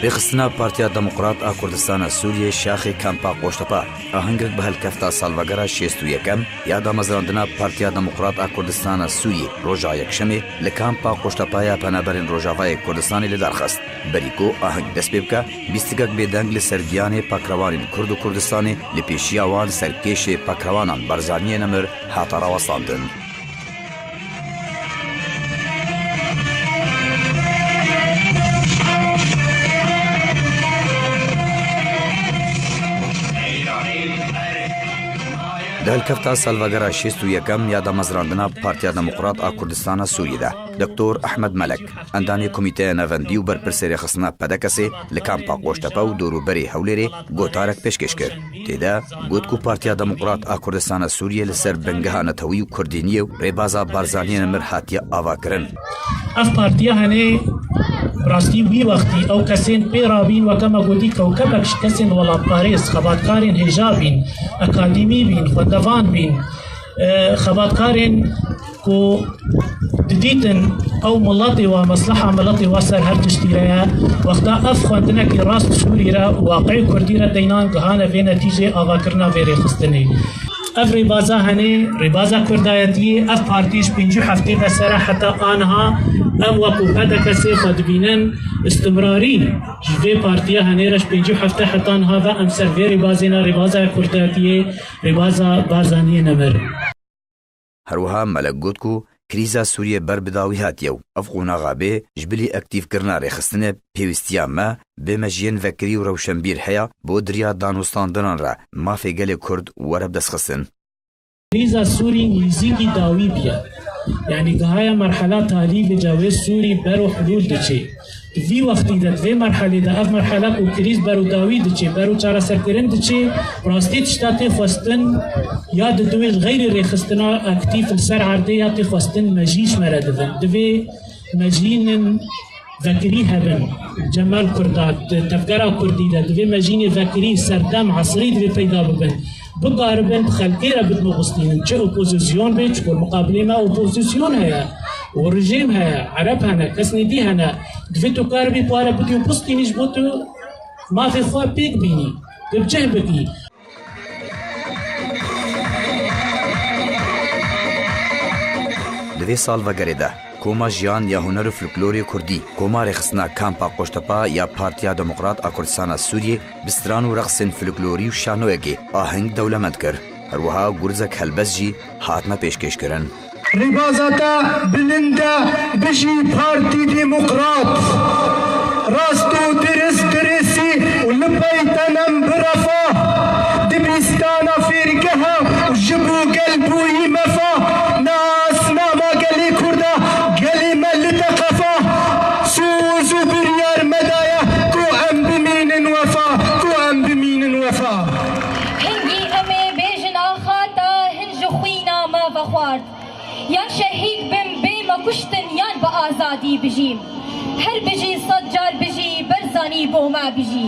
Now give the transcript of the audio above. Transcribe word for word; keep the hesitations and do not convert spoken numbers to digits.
Rêxistina Partiya Demokrat a Kurdistana Sûriyê şaxê Kampa Qoştepa ahengek bi helkefta salvegera şêst û yekem ya damezrandina Partiya Demokrat a Kurdistana Sûriyê roja Yekşemê li Kampa Qoştepa ya Penaberên Rojavayê Kurdistanê li dar xist. Berî ku aheng dest pê bike, bîstikek bêdeng li ser giyanê pakrewanên Kurd û Kurdistanê li pêşiya wan ser kêşê pakrewanan Barzaniyê Nemir hate rawestandin. Di helkefta salvegera şêst û yekem ya damezrandina Partiya Demokrat a Kurdistana Sûriyê de, Doktor Ehmed Melek, endamê Komîteya Navendî û berpirsê rêxistina P D K S'ê li Kampa Qoştepe û dorûberê Hewlêrê gotarek pêşkêş kir. Tê de got ku Partiya Demokrat a Kurdistana Sûriyê li ser bingeha netewî û kurdîniyê û rêbaza Barzaniyê Nemir hatiye avakirin. Ev partiya henê rastî wî wextî ew kesên pê rabîn, weke me gotî, kewkebek ji kesên welatparêz, xebatkarên hêja bîn, akademî bîn, xwendevan bîn, e, xebatkarên ku didîtin ew miletê wa, mesleha miletê wa ser her tiştî re ye. Wexta ev xwendinekî rast Sûrî re û waqeyê Kurdî re deynan, gihane vê netîcê avakirina vê rêxistinê. Ev rêbaza henê, rêbaza Kurdayetiyê, ev partî ji pêncî û heftê ve sere heta aniha em wekû P D K S'ê xwe dibînin, istimrarî ji vê partiya henê re ji pêncî û heftê heta niha ve em ser vê rêbazê ne, rêbaza Kurdayetiyê, rêbaza Barzaniyê Nemir. Her wiha Melek got ku krîza Sûriyê ber bi dawî hatiye û ev qonaxa bê ji bilî aktîfkirina rêxistinê pêwîstiya me bi mejiyên vekirî û rewşenbîr heye bo di riya danûstandinan re mafê gelê Kurd were bi destxistin. Krîza Sûrî nêzîkî dawî bûye. Yanî gihaye merhela talî li cewê Sûrî bero hulûl diçê. Di vî wextî de, di vê merhelê de, ev merhele ku krîz ber û dawî diçê, ber û çareserkirin diçê, rastî tişta tê xwestin ya di divê ji xeyrî rêxistina aktîf li ser erdê ya tê xwestin mejî ji me re dibin. Divê mejînin vekirî hebin. Cemal Kurda, di tevgera Kurdî de, divê mejînê vekirî, serdem, esrî divê peyda bibin. Bikaribin bi xelkê re bidin û bistînin. Çi opozîsyon bê, çikur muqabilê me opozîsyon heye û rejîm heye, ereb hene, kesnê dî hene. Divê tu karibî pare bidî û bistînî ji bo tu mafê xwe pêk bînî, tu bi cih bikî. Di vê salvegerê de Koma Jiyan ya Huner û Folklorê Kurdî, Koma Rêxistina Kampa Qoştepa ya Partiya Demokrat a Kurdistana Sûriyê bi stran û reqsên folklorî û şanoyekê aheng dewlemend kir. Her wiha gurzek helbest jî hatine pêşkêşkirin. Rêbaza te bilind e, bijî Partî Demokrat. Rast û dirist dirêsî û li pey te nem bi refah. Dibistana fêrgeha û ji bo gel bûyî mefa. Nasnama gelê Kurda, gelê me li te qefa. Soz û biryar me daye ku em bimînin wefa, ku em bimînin wefa. Hingî em ê bêjin axa te hin ji xwîna me vexward. Yan şehîd bim, bê me kuştin, yan bi azadî bijîm. Her bijî, sed car bijî, Barzanî bo me bijî.